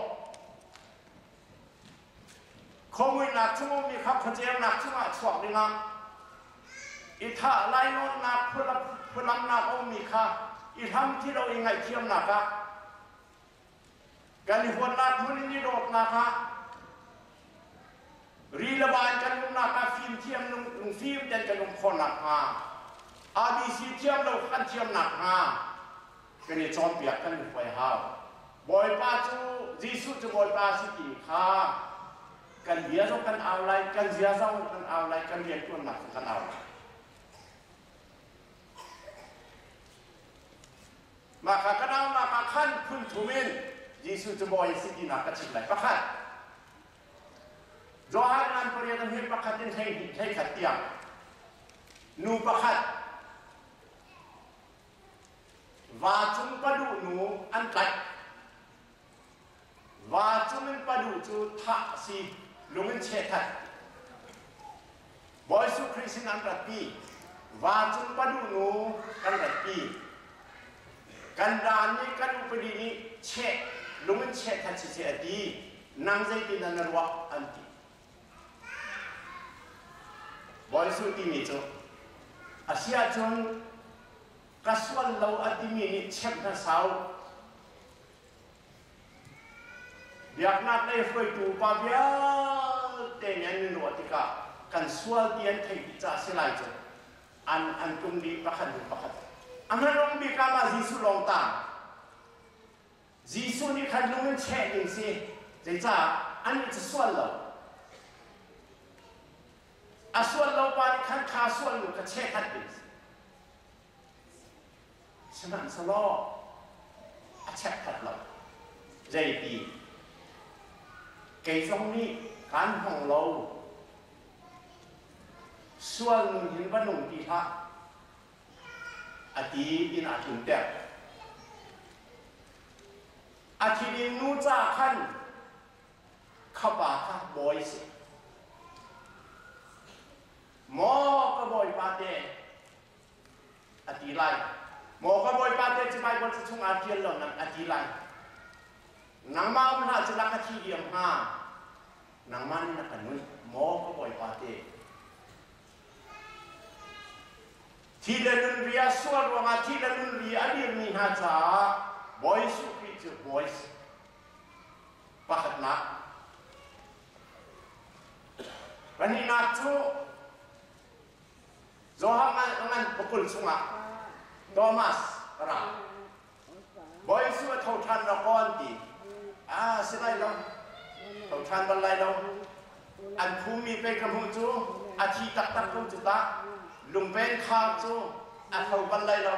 Khuamuihnak chung ummi kha khuaceunak chungah chuak dingah i thah lainawnnak phulamnak a ummi kha i hlam ti lo i ngaihthiamnak ah Kan i huatnak hmun in i dawtnak ah ri le van kan umnak ah fimthiam lungfim ten kan um khawh nakhnga ABC thiam lo kan thiam nakhnga kan i cawnpiak kan i hruai hau. Bawipa cu Jesuh cu Bawipa si ti kha kan bia zong kan au lai, kan zia zong kan au lai, kan rianṭuannak zong kan au lai. Mah kha ka naunak ah khan phun thum in Jesuh cu bawi a si tinak ka chim lai. Pakhat, Johan ngan pariat a hme pakhat in 11 tiang nu pakhat va cung paduh nu an tlaih. Va cung in paduh cu thah a si, lung in chehkhat. Bawi Jesuh Khrih sin an ratpi. Va cung paduh nu kan ratpi. Kan daan nih kan upadi nih cheh, lung in chehkhat si seh a ti. Nang zeitin dah na ruah an ti. Bawi Jesuh timi cu a si ahcun ka sual lo a timi nih chemh hna sau. Biaknak lei hruaitu upa vialte nih an in ruah tikah kan sual ti an theih dih caah si lai cu an an tlung dih pakhat hnu pakhat. A hmanung bik ah mah Jesuh lawng tang. Jesuh nih khan lung in cheh ding si. Zeicah annih cu sual lo. A sual lo pa nih khan kha sual nu kha cheh khat ding si. Sihmanhsehlaw a chekkhat lo. Zeiti? Kei zong nih kaan hmang lo. Sual nun hin va nung ti hlah. A ti in aa tlunter. A thi ding nu ca khan kha pa kha bawi si. Maw ka bawipa te, a ti lai. Maw ka bawipa te cu Baibal ca chung aa ṭial lo nan a ti lai. Nangmah um hlah cu lak a thi diam hnga. Nangmah nih na ka nuih, maw ka bawipa te. Thi le nun ri a sual ruangah thi le nun ri a dirmi hna caah Bawi Jesuh Khrih cu bawi pakhatnak. Pahnihnak cu Johan ngan pakul chungah Thomas ra. Bawi Jesuh a tho ṭhan rawk aw an ti. Ah, si lai lo. Tho ṭhan bal lai lo. An phummi pei ka hmuh cu a thi taktak ko cu ta. Lungpen khar cu a tho bal lai lo.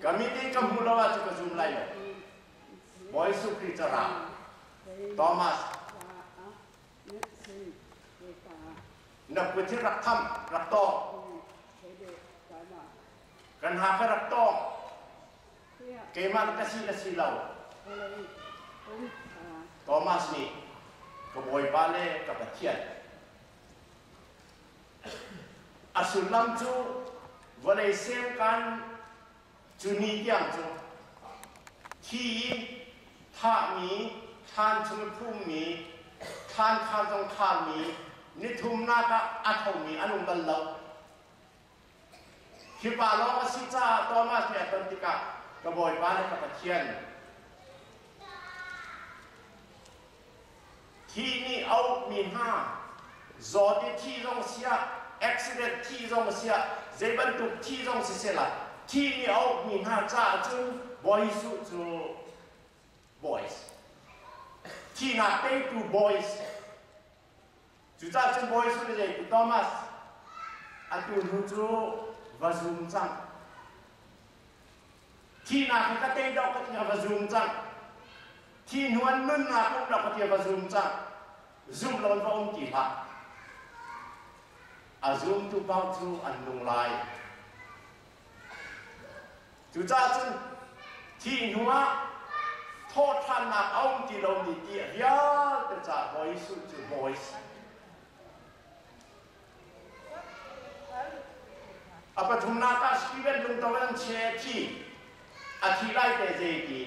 Ka mit in ka hmuh lo ahcun ka zum lai lo. Bawi Jesuh Khrih cu ra. Thomas, na kut hi rak tham, rak tawh. Kan ha ka rak tawng. Keimah ka si ka si lo. Thomas nih ka Bawipa le ka Pathian. A sullam cu vawlei semkan cu ni tiang cu thi i thahmi, thlan chung i phummi, thlan khar zong kharmi, nithumnak ah a thomi an um bal lo. Hi pa lawng a si caah Thomas nih a ton tikah ka Bawipa le ka Pathian thi nih a ukmi hna zawt i thi zong siah accident thi zong siah zei bantuk thi zong siseh thi nih a ukmi hna caah cun Bawi Jesuh cu boys thihnak teitu boys Cucaah cun Bawi Jesuh nih zei Thomas atu hnu cu va zum cang. Thihnak hi ka tei dawh ka ti va zum cang. Thi hnu an nunnak um dawh ka ti va zum cang. Zum lo in va um ti hlah. A zumtu paoh cu an nung lai. Cucaah cun thih hnuah thawhṭhannak a um ti lomi ti a vialte caah Bawi Jesuh cu Bawi si. A pathumnak ah Stephen lungto in che thi a thi lai te zei ti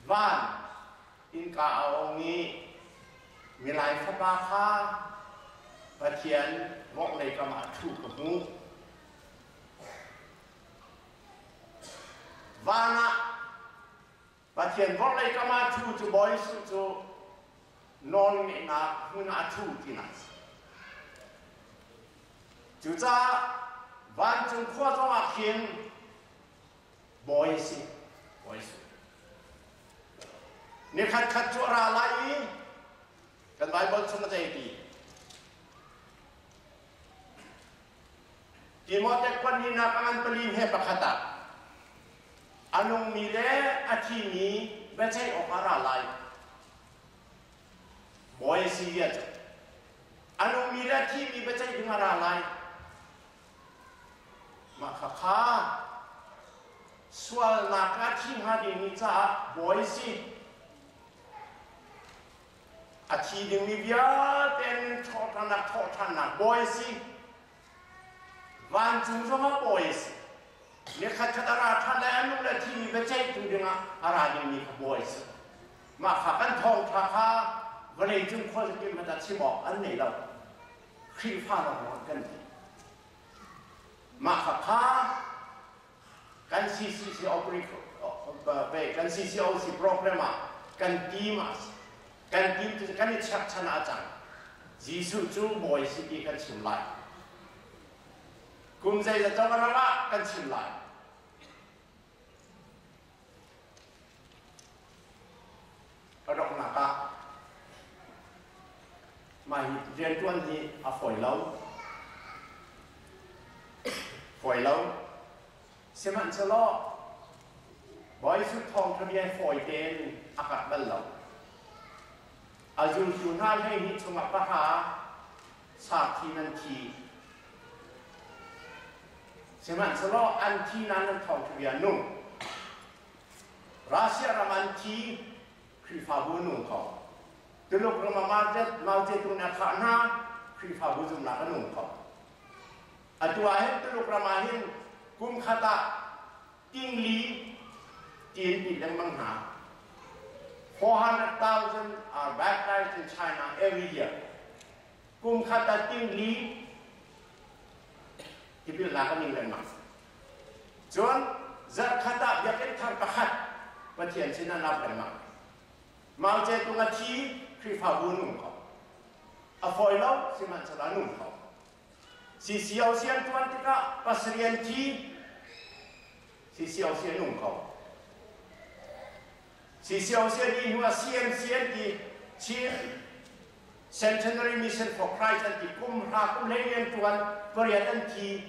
van innka a ong i milai fapa kha Pathian vorhlei kam ah ṭhu ka hmuh. Van ah Pathian vorhlei kam ah ṭhu cu Bawi Jesuh cu nawlngeihnak hmun ah a ṭhu tinak a si. Cucaah vancung khua zong ah khin Bawi a si, Bawi Jesuh. Nikhat khat cu a ra lai i kan Baibal chung a zei ti? Timote khuanihnak a ngan pali he pakhat ah a nungmi le a thimi biaceih awk a ra lai. Bawi a si bia cu a nungmi le a thimi biaceih ding a ra lai. Mah khakha sualnak a thi hnga dingmi caah bawi a si. A thi dingmi vialte an thawhṭhannak thawhṭhannak bawi a si. Vancung zongah bawi a si. Nikhat khat a ra ṭhan lai a nung le thimi biaceihtu dingah a ra dingmi kha bawi a si. Mah kha kan thawngṭha kha vawleicung khuazakip hmanh ah chim awk an nei lo. Khrihfa lawnglawng kan ti. Mah kha kha kan CCC kan CCOC program ah kan team ah kan team cu kan i cherhchan ah a cang. Jesuh cu bawi si ti kan chim lai. Kum zeizat zong a ram ah kan chim lai. A donghnak ah mah hi rianṭuan hi a fawi lo. Fawi lo. Sihmanhsehlaw Bawi Jesuh thawngṭha bia hi fawi tein a karh bal lo. A zultu hna 12 chungah pahra sarthi nan thi. Sihmanhsehlaw an thi nain an thawngṭha bia nung. Russia ram an thi, Khrihfabu nung ko. Tuluk ram ah Mao Zedong nih a thah hna, Khrihfabu zumhnak a nung ko. Atu ah hin Tuluk ram ah hin kum khat ah tingli tiin ti lengmang hna. 400,000 are baptized in China every year. Kum khat ah tingli tipilnak an ing lengmang. Cun zarhkhat ah biakinn thar pakhat Pathian sin an ap lengmang. Mao Zedong a thi, Khrihfabu nung ko. A fawi lo, sihmanhsehlaw a nung ko. CCOC an ṭuan tikah pasarih an thi, CCOC a nung ko. CCOC a dih hnu ah CMC an ti, Chin Centenary Mission for Christ an ti, kum hra kum hlei an ṭuan, pariat an thi,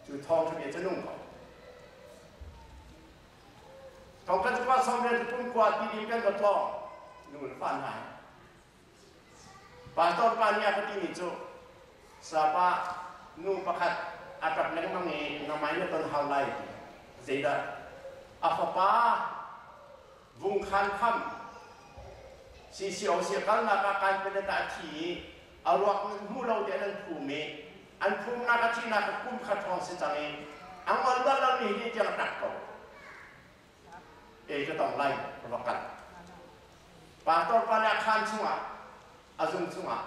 cu thawngṭha bia cu nung ko. Thawngṭha cu pa sawm rian kum kua ti ding kan va tlawng, nu le fa hna he. Pastor pa nih a ka timi cu sapa nu pakhat A ṭap lengmang i nangmah in na ton hau lai ti. Zeidah? A fapa Vungkhan kham CCOC a kalnak ah Kanpalet ah a thi i a ruak hmu lo tiah an phum i an phumnak a thihnak a kum khat hrawng si cang i a ngol bal lo ni hi tiang a ṭap ko. E ka tong lai ka va kal. Pastor pa nih a khaan chungah a zung chungah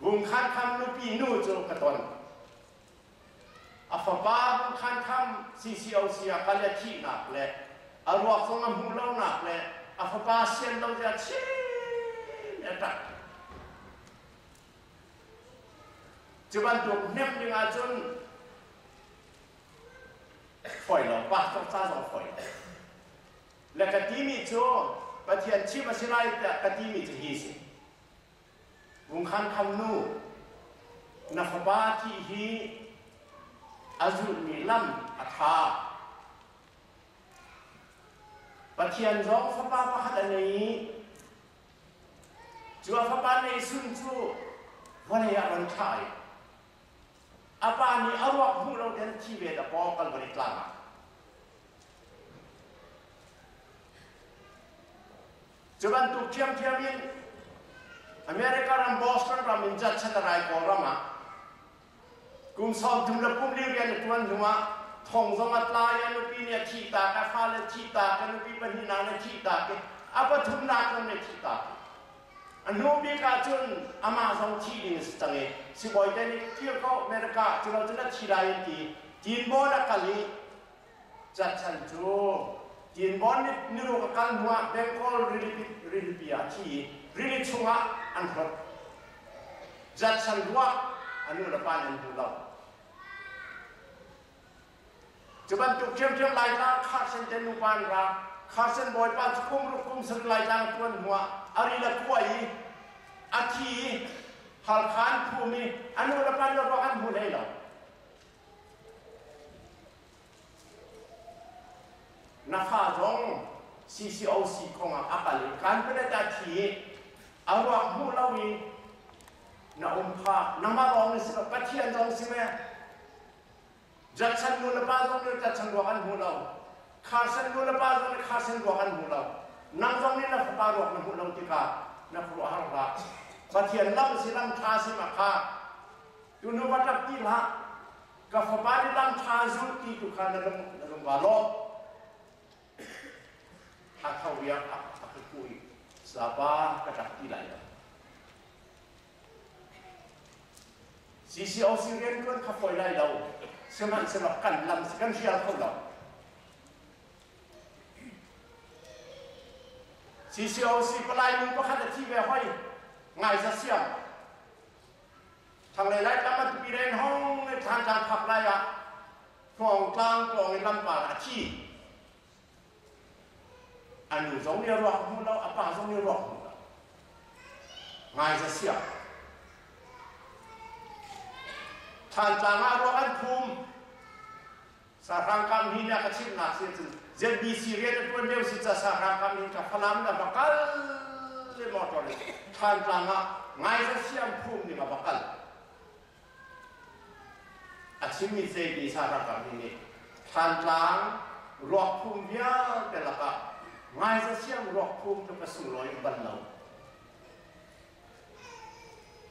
Vungkhan kham nupi nu cu ka ton. A fapa Vungkhan kham CCOC ah kal i a thihnak le a ruak zong a hmuh lonak le a fapa sian lo tiah chin a ṭap. Cu bantuk hnemh ding ahcun fawi lo, pastor ca zong fawi lo. Le ka timi cu Pathian chim a si lai tiah ka timi cu hi si. Vungkhan kham nu, na fapa thih hi a zulhmi lam a ṭha. Pathian zong fapa pakhat a nei i cu a fapa neisun cu vawlei ah ron thlah i a pa nih a ruak hmuh lo ten thi ve da paw Kalvari tlang ah. Cu bantuk ṭhiamṭhiam in America ram Boston ram in Judson a rai Kawlram ah kum 30 le kum li rian a ṭuan hnuah thong zong a tla i a nupi nih a thihtak, a fale thihtak, a nupi pahnihnak nih a thihtak i a pathumnak zong nih a thihtak. A hnu bik ahcun amah zong thih ding a si cang i sibawi te nih kir ko America cu lo cun a thi lai an ti. Tinbawn a kal i Judson cu Tinbawn niruk a kal hnuah Bengal rilipi ah a thi i rili chungah an hlawt. Judson ruah a nu le pa nih an duh lo. Cu bantuk ṭhiamṭhiam Laitlang Carson te nupa an ra. Carson bawipa cu kum ruk kum sarih Laitlang ṭuan hnuah a ri le kua i a thi i Halkha an phum i a nu le pa nih ruak an hmu hlei lo. Na fa zong CCOC kongah a kal i Kanpalet ah thi i a ruak hmuh lo i na um kha nangmah lawng in si lo Pathian zong si ve. Judson nu le pa zong nih Judson ruak an hmu lo. Carson nu le pa zong nih Carson ruak an hmu lo. Nang zong nih na fapa ruak na hmuh lo tikah na khuaruahhar hlah. Pathian lam si lam ṭha si ma kha tunu va ṭap ti hlah. Ka fapa nih lam ṭha zulh ti tu kha na lung na lung va lawm. A tho i a ka kui. Sapa ka ṭap ti lai lo. CCOC rianṭuan kha fawi lai lo. Sihmanhsehlaw kan lam si kan hrial kho lo. CCOC palai nu pakhat a thi ve hoi. Ngai za siam. Thanglei lai tlam a tupi ren hong le thlan phak lai ah hngawng tlang pawng in lampar a thi. A nu zong nih a ruak hmu lo, a pa zong nih a ruak hmu lo. Ngai za siam. Thantlang ah ruak an phum. Sahrang kam hi nih a ka chimhnak si cun ZBC rian a ṭuan lio si ca sahrang kam hin ka Falam na va kal le motor in Thantlang ah ngai za siam phum ning a va kal. A chimmi zei ti sahrang kam hi nih Thantlang ruak phum vialte lakah ngaiza siang ruak phum tluk a sunglawi um bal lo.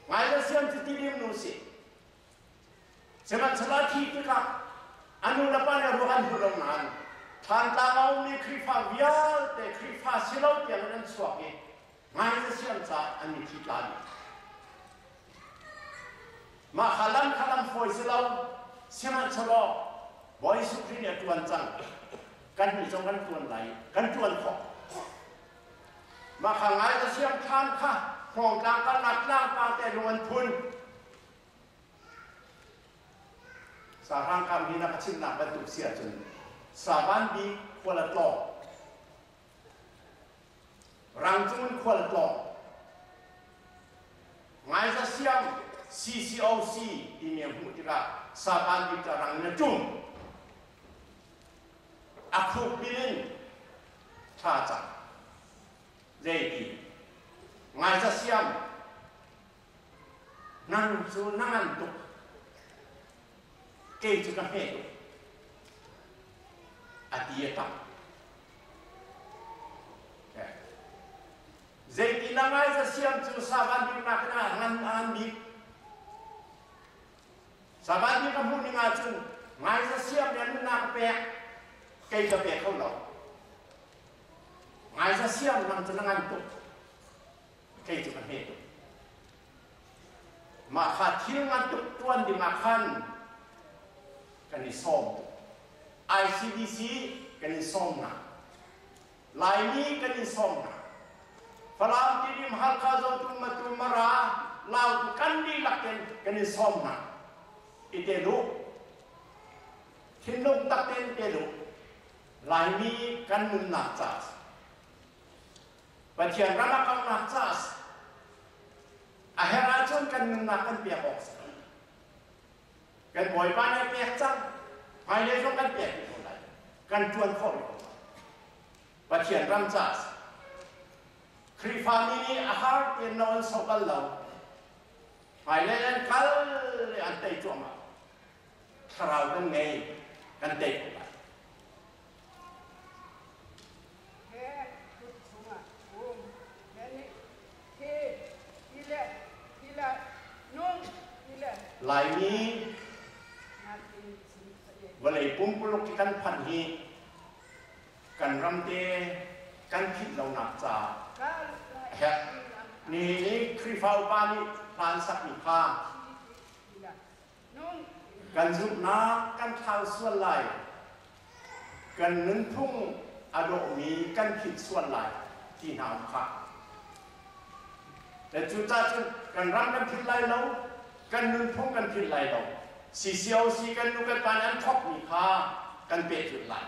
Ngaiza siang cu tidim nu si. Sihmanhsehlaw thi tikah a nu le pa nih ruak an hmuh lo nain Thantlang a ummi Khrihfa vialte Khrihfa si lo tiang in an chuak i ngaiza siang caah an mitthli tla dih. Mah kha lam kha lam fawi si lo, sihmanhsehlaw Bawi Jesuh Khrih nih a ṭuan cang. Kannih zong kan ṭuan lai i kan ṭuan khawh. Mah kha ngaiza siang thlam kha hngawngtlang kalnak tlangpar te lung an phun. Sahrang kam hi na ka chimnak bantuk si ahcun Saban bik khual a tlawng. Rangcung in khual a tlawng. Ngaiza siang CCOC timi a hmuh tikah Saban bik cu a rang in a ṭum. A khuk bil in thla cam. Zeiti? Ngaiza siang nang cu na ngan tuk. Kei cu ka hme tuk. A ti a ṭap. Zeiti na ngai za siam cu savan bik nak in a ngan a ngan bik. Savan bik a hmuh ning ahcun ngai za siam nih a nunnak a pek, kei ka pe kho lo. Ngai za siam nang cu na ngan tuk, kei cu ka hme tuk. Mah kha thil ngan tuk ṭuan ding ah khan kan i sawm tuk. ICBC kan in sawm hna. Laimi kan in sawm hna. Falam, Tidim, Halkha, Zotung, Matu, Mara, Lautu kan dihlak in kan in sawm hna. I tel u. Thinlung tak tein tel u. Laimi kan nunnak ca Pathian ram a kauhnak ca a herh ahcun kan nunnak kan pek awk si. Kan Bawipa nih a pek cang. Hmailei zong kan pek rih ko lai. Kan ṭuan khawh rih ko lai. Pathian ram ca a si. Khrihfami nih a har tein lo an soh bal lo. Hmailei an kal i an tei cuahmah. Thlarau kan ngei, kan tei ko lai. He kut chungah um he nih thi ti le ti le nung ti le Laimi vawlei pumpuluk i kan phanh hi kan ram te kan philh lonak ca a herh. Nihin i Khrihfa upa nih hla an sakmi kha kan zumhnak kan thlau sual lai, kan nunphung a dawhmi kan philh sual lai ti hna um kha. Le cucaah cun kan ram kan philh lai lo, kan nunphung kan philh lai lo. CCOC kan nu kan pa nih an thawkmi kha kan pehzulh lai.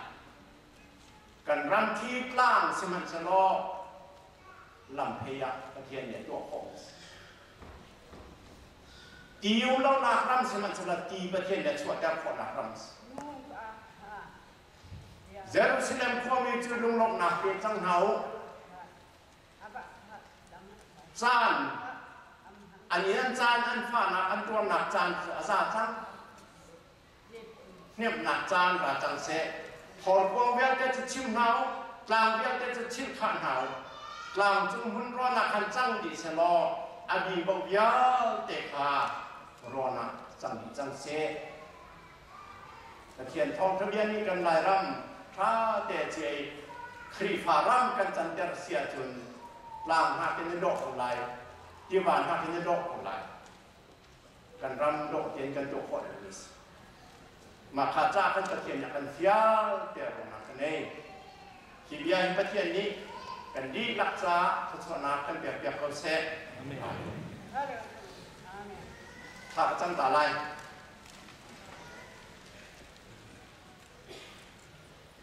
Kan ram thi tlang sihmanhsehlaw lamphei ah Pathian nih a tuah khawh a si. Ti um lonak ram sihmanhsehlaw ti Pathian nih a chuahter khawhnak ram a si. Jerusalem khuami cu lunglawmhnak pe cang hna u. Caan an in an caan an fahnak an tuarnak caan cu a za cang. Hnemhnak caan ra cang seh. Horkuang vialte cu chim hna u, tlang vialte cu chilhkhah hna u. Tlang cung hmun rawn ah khan cang dih sehlaw a bibo vialte kha rawn ah cang dih cang seh. Pathian thawngṭha bia nih kan Lairam ṭha te cia i Khrihfa ram kan canter si ahcun tlang hna kan i dawh ko lai, tiva hna kan i dawh ko lai. Kan ram dawh tein kan tuah khawh ding si. Mah kha ca kan Pathian nih a kan fial te ruangah kan ei. Hi bia hi Pathian nih kan dihlak caah thluachuahnak kan pekpiak ko seh. Amen. Thla ka cam ta lai.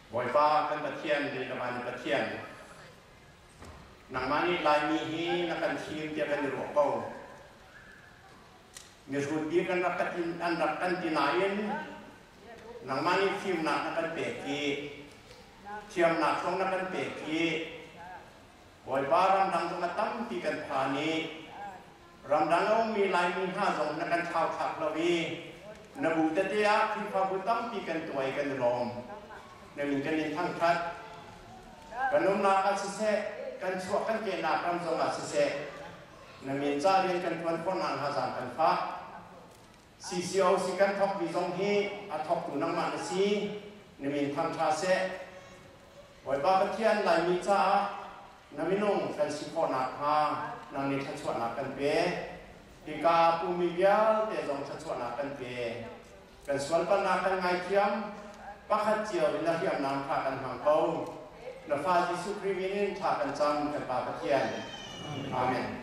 Bawipa kan Pathian, lei le van Pathian, nangmah nih Laimi hi na kan thim tiah kan i ruah ko. Mihrut bik an rak an rak kan ti nain nangmah nih fimnak na kan pek i thiamnak zong na kan pek i Bawipa ramdang zong a tampi kan phan i ramdang a ummi Laimi hna zong na kan thlauthlak lo i na bu tete ah Khrihfabu tampi kan tuah i kan i lawm. Na min kan in thangṭhat. Kan umnak ah siseh, kan chuah kan kehnak ram zong ah siseh, na min ca rian kan ṭuan khawh nakhnga zaang kan fah. CCOC kan thawkmi zong hi a thawktu nangmah na si. Na min thangṭha seh. Bawipa Pathian Laimi caah na minung kan si khawh nakhnga nang nih thluachuahnak kan pe. Hika pumi vialte zong thluachuahnak kan pe. Kan sualpalhnak kan ngaithiam. Pakhat cio in na hriamnam kha kan hmang ko. Na fa Jesuh Khrih min in thla kan cam kan Pa Pathian. Amen.